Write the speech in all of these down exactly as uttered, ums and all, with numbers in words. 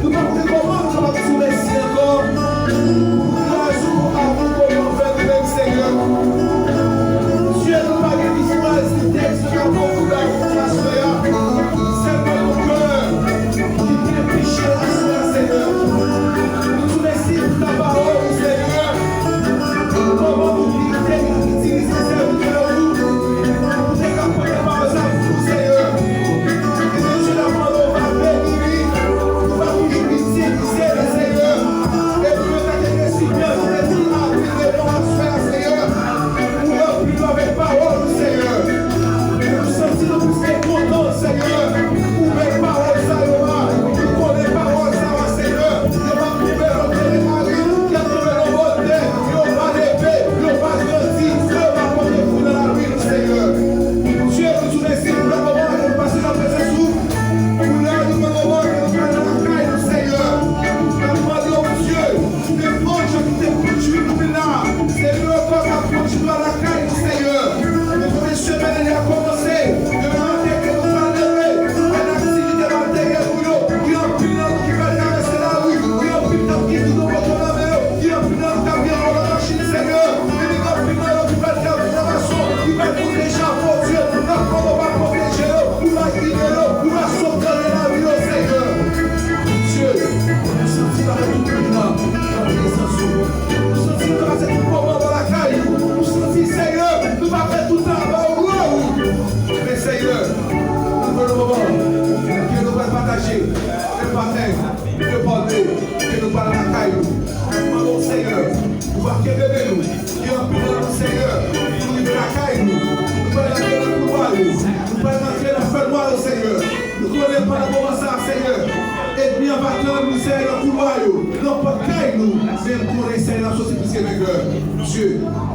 Nou pa konnen kòman nou kapab di w mèsi ankò pou gras ou, pou amou ke w fè nou menm, Senyè. Dye, nou pa gen ni fraz ni tèks nou ka ba w pou gras ou aswè a. Sèlman yon kè ki plen peche aswè a, Senyè. Nou di w mèsi pou ta pawòl ou, Senyè. Kòman pou nou te itilize sèvitè ou pou te ka pote pawòl sa pou nou, Senyè. E Bondye, n ap mande w va beni li, ou va toujou itilize li, Senyè. E nou menm, antanke resipyan, nou te di amen devan w aswè a, Senyè. Ou ranpli nou avèk pawòl ou, Senyè. E nou santi nou plis ke kontan, Senyè, pou bèl pawòl sa yo a. Nou konnen pawòl sa yo a, Senyè, yo p ap tonbe nan teren arid, y ap tonbe nan bò tè, yo pa leve, yo pa grandi, yo pa pote fwi nan lavi nou, Senyè. Dye, nou di w mèsi pou bèl moman ke nou pase nan prezans ou. Kounye a, nou pran moman ke nou pral lakay nou, Senyè. N ap mande w, Dye, nenpòt jan ki te pwodui nou vin la, se nou ankò k ap pwodui nou al lakay nou, Senyè. Nou konnen semèn an li a kòmanse. Demen maten ke nou pral leve, gen aktivite materyèl pou yo. Gen anpil nan nou ki pral travèse lari. Gen anpil k ap gen bidon boto nan men yo. Gen anpil nan nou k ap gen wòl nan machin, Senyè. Epi gen anpil nan yo ki pral travèse nan mason, ki pral pote chafo, Dye. N ap mande w va pwoteje yo. Ou va gide yo, ou va sovgade lavi yo, Senyè. Bondye, nou santi nou avèk tout moun nan, nan prezans ou. Nou santi nou pase tout moman nan lakay ou. Nou santi, Senyè, nou pa fè tout tan anba w glwa ou. Men, Senyè, nou pran yon moman ke nou pral pataje, ke nou pa fè, ke nou pòte, ke nou pral lakay ou. N ap mande w, Senyè, ou va kenbe men nou. Gen anpil nan nou, Senyè, nou rive lakay nou. Nou pral rantre nan koulwa yo. Nou pral rantre nan fènwa yo, Senyè. Nou konnen pandan moman sa a, Senyè, ènmi an va tann nou, Senyè, nan koulwa yo, nan pòt kay nou. Men nou konnen, Senyè, n ap soti plis ke venkè. Dye,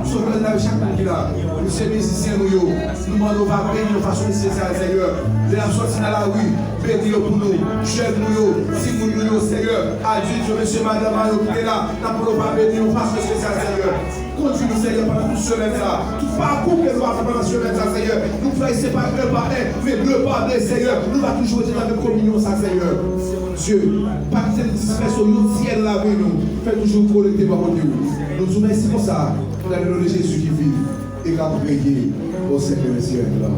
sovgade lavi chak moun ki la. Misye mizisyen nou yo, nou mande w va beni yo fason espesyal, Senyè. Lè y ap soti nan lari, beni Yo pou nou, jèn nou yo, timoun nou yo, Senyè, adilt yo, mesye, madanm yo ki te la, n ap mande w pa beni yon fason espesyal, Senyè. Kondui nou, Senyè, pandan tout semèn sa, tout pakou ke nou ap fè pandan semèn sa, Senyè. Nou fè se pa un pa un, men deux pa deux, Senyè. Nou va toujou rete nan menm kominyon sa, Senyè. Dye, pa kite n dispèse yon ti èl lavi nou. Fè toujou konekte bò kote w. Nou di w mèsi konsa, nan le non de Jezi ki viv e k ap reye o sèk dè syèk la.